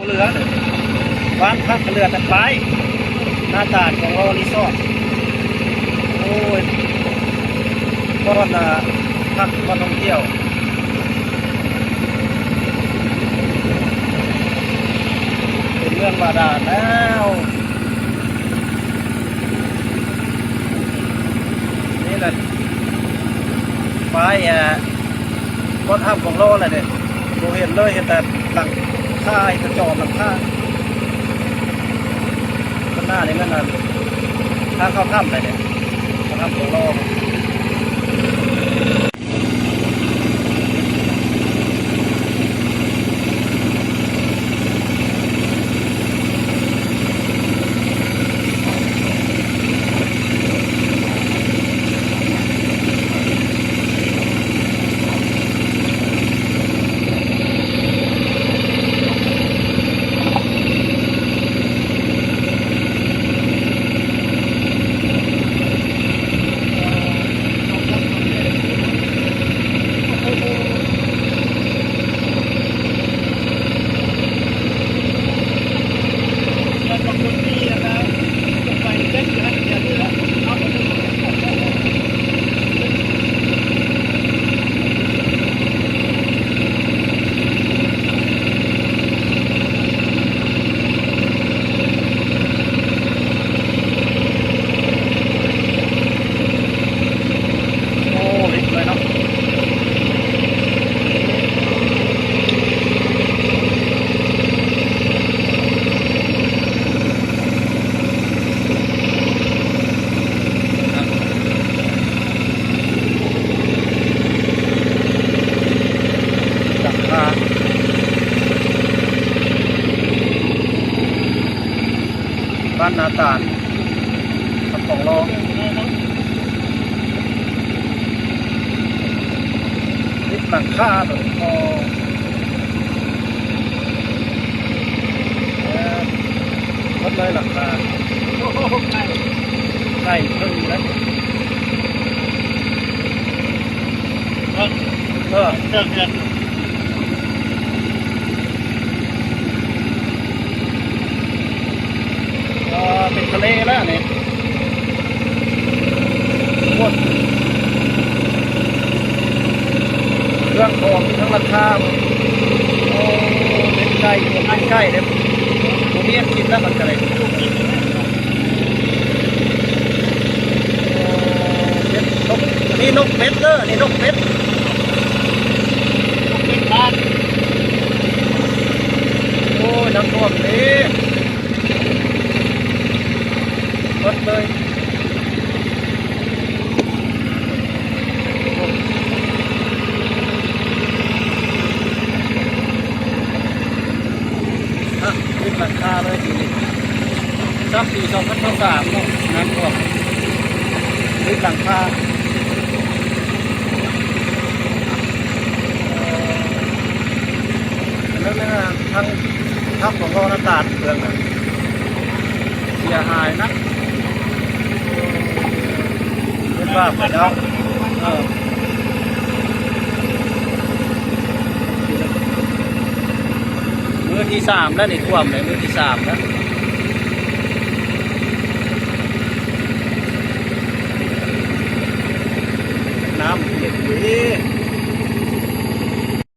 ເຫຼືອ ບ້ານພັກເຫຼືອແຕ່ປ້າຍ ໜ້າຕາຂອງລໍຣີສອດ. ໂອ້ຍ ບ່ອນ ອ່າ ພັກ ບ່ອນທ່ອງທ່ຽວ ເປັນເມືອງບາດານແລ້ວ. ນີ້ແຫຼະ ປ້າຍ ອ່າ ບ່ອນຖ້ຳຂອງລໍແຫຼະເດ້ ບໍ່ເຫັນເລີຍ ເຫັນແຕ່ຫຼັງຄາ ເຫັນແຕ່ຈອມຫຼັງຄາ. ຂ້າງໜ້ານີ້ແມ່ນ ອ່າ ທາງເຂົ້າຖ້ຳໄດ໋ເດ້ ຖ້ຳຂອງລໍ. ໂອ້ ລິບເລີຍເນາະ. ຫຼັງຄາ ບ້ານນາຕານ ກັບຂອງລໍ ຕິດຫຼັງຄາໂດຍ ພໍ ເອີ ໝົດເລີຍຫຼັງຄາ ໃກ້ເຄິ່ງແລ້ວ ເອີ ເອີ ເອີ ເປັນທະເລແລ້ວນີ້ ໂອ້ ເຄື່ອງຂອງຢູ່ເທິງຫຼັງຄາ ໂອ້ ເປັນໄກ່ ເປັນໄກ່ເດ້ ບໍ່ມີອັນກິນແລ້ວມັນກະໄດ້. ເປັດ ນົກ ອັນນີ້ນົກເປັດເດີ ອັນນີ້ນົກເປັດ ນົກເປັດບ້ານ. ໂອ້ຍ ນ້ຳຖ້ວມເດ້ ເບິດເລີຍ. ອ່ະ ປິດຫຼັງຄາເລີຍປີນີ້ ຊ້ຳປີສອງພັນຊາວສາມເນາະ ນ້ຳຖ້ວມ ປິດຫຼັງຄາ. ເອີ ອັນນັ້ນນະ ທາງທັບຂອງລໍນະຕາດເຄື່ອງນະ ເສຍຫາຍໜັກ ເປັນບາບໄປແລ້ວ. ເອີ ມື້ທີສາມແລ້ວນີ້ ຖ້ວມແລ້ວ ມື້ທີສາມແລ້ວ ນ້ຳເປັນເດ້.